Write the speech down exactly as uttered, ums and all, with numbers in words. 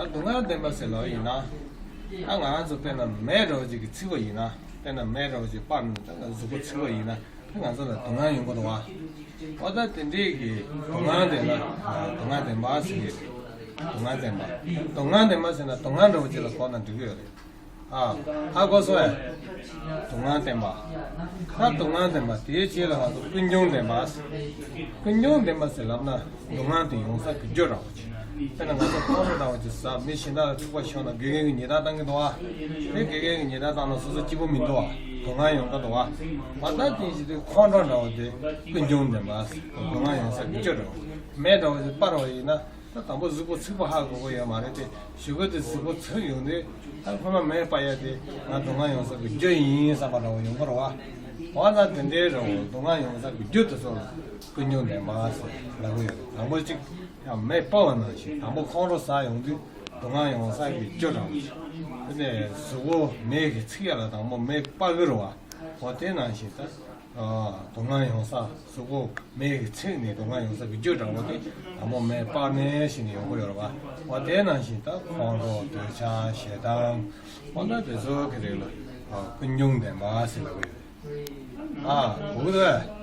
སྡུག་བསྔལ་བདེན་པ་ཟེར་ལབ་ཡིན་ན། ད་ང་རང་ཚོ་དཔེར་ན་མེ་འདྲ་བོ་ཅིག་གིས་ཚིག་པ་ཡིན་ན། དཔེར་ན་མེ་འདྲ་བོ་ཅིག་སྤར་ནས་ད་ང་གཟུགས་པོ་ཚིག་པ་ཡིན་ན། ད་ང་ཚོ་ལ་སྡུག་བསྔལ་ཡོང་གི་འདུག་བ། འོ་ད་དེ་འདྲའི་གི་སྡུག་བསྔལ་དེ་ལ་སྡུག་བསྔལ་བདེན་པ་ཟེར་གྱི་རེད། སྡུག་བསྔལ་བདེན་པ། སྡུག་བསྔལ་བདེན་པ་ཟེར་ན་སྡུག་བསྔལ་འདྲ་བོ་ཅིག་ལ་གོ་ན་འགྲིག་གི་ཡོད་རེད། ཨ། ཧ་གོ་སོང་ངས། སྡུག་བསྔལ་བདེན་པ། ད་སྡུག་བསྔལ་བདེན་པ་དེའི་རྗེས་ལ་ང་ཚོ་ཀུན་འབྱུང་བདེན་པ། ཀུན་འབྱུང་བདེན་པ་ཟེར་ལབ་ན་སྡུག་བསྔལ་དེ་ཡོང་ས་གི་རྒྱུ་འདྲ་བོ་ཅིག་དཔེར་ན་ང་ཚོ་ཁོང་ཁྲོ་འདྲ་བོ་ཅིག་ཟ། མི་གཞན་དག་ལ་འཁྲུག་པ་ཤོར་ན་དགེ་རྒན་གྱིས་ཉེས་རྡུང་བཏང་གི་འདུག་བ། དེ་དགེ་རྒན་གྱིས་ཉེས་རྡུང་བཏང་ན་སོ་སོ་སྐྱིད་པོ་མི་འདུག་བ། སྡུག་བསྔལ་ཡོང་གི་འདུག་བ། འོ་ད་དེ་བཞིན་དུ་ཁོང་ཁྲོ་འདྲ་བོ་དེ་ཀུན་འབྱུང་བདེན་པ། སྡུག་བསྔལ་ཡོང་ས་གི་རྒྱུ་འདྲ་བོ། མེ་འདྲ་བོ་ཅིག་སྤར་བ་ཡིན་ན། ད་དང་པོ་གཟུགས་པོ་ཚིག་པ་ཧ་གོ་གི་ཡོད་མ་རེད་དེ། གཞུག་གུ་དེ་གཟུགས་པོ་ཚིག་ཡོང་དུས་ད་ཁོ་ན་མེ་སྤར་ཡ་དེ་ང་སྡུག་བསྔལ་ཡོང་ས་གི་རྒྱུ་ཡིན་བསམ་པ་འདྲ་བོ་ཡོང་གི་རེད་བ། འོ་ན་དེ་འདྲའི་རེད་བ། སྡུག་བསྔལ་ཡོང་ས་གི་རྒྱུ་དེ་ཚོ་ལ་ཀུན་འབྱུང་བདེན་པ་ཟེར་ལབ་གི་ཡོད་རེད། དང་པོ་གཅིག་ཡང་མེ་སྤར་བ་ནང་བཞིན་དང་པོ་ཁོང་ཁྲོ་ཟ་ཡོང་དུས་སྡུག་བསྔལ་ཡོང་ས་གི་རྒྱུ་འདྲ་བོ་ཞིག་དེ་ནས་གཟུགས་པོ་མེ་གིས་ཚིག་ཡ་ལ་དང་པོ་མེ་སྤར་གི་རེད་བ། འོ་དེ་ནང་བཞིན་ད། ཨ། སྡུག་བསྔལ་ཡོང་ས་གཟུགས་པོ་མེ་གིས་ཚིག་ནས་སྡུག་བསྔལ་ཡོང་ས་གི་རྒྱུ་འདྲ་བོ་དེ་དང་པོ་མེ་སྤར་ནས་ཞིག་ནས་ཡོང་གི་ཡོད་རེད་བ། འོ་དེ་ནང་བཞིན་ད་ཁོང་ཁྲོ་འདོད་ཆགས་ཞེ་སྡང་། འོ་ན་དེ་ཚོ་གི་རིགས་ལ། ཨ། ཀུན་འབྱུང་བདེན་པ་ཟེར་ལབ་ཀྱི་ཡོད་རེད། ཨ། གོ་གི་འདུག་གས།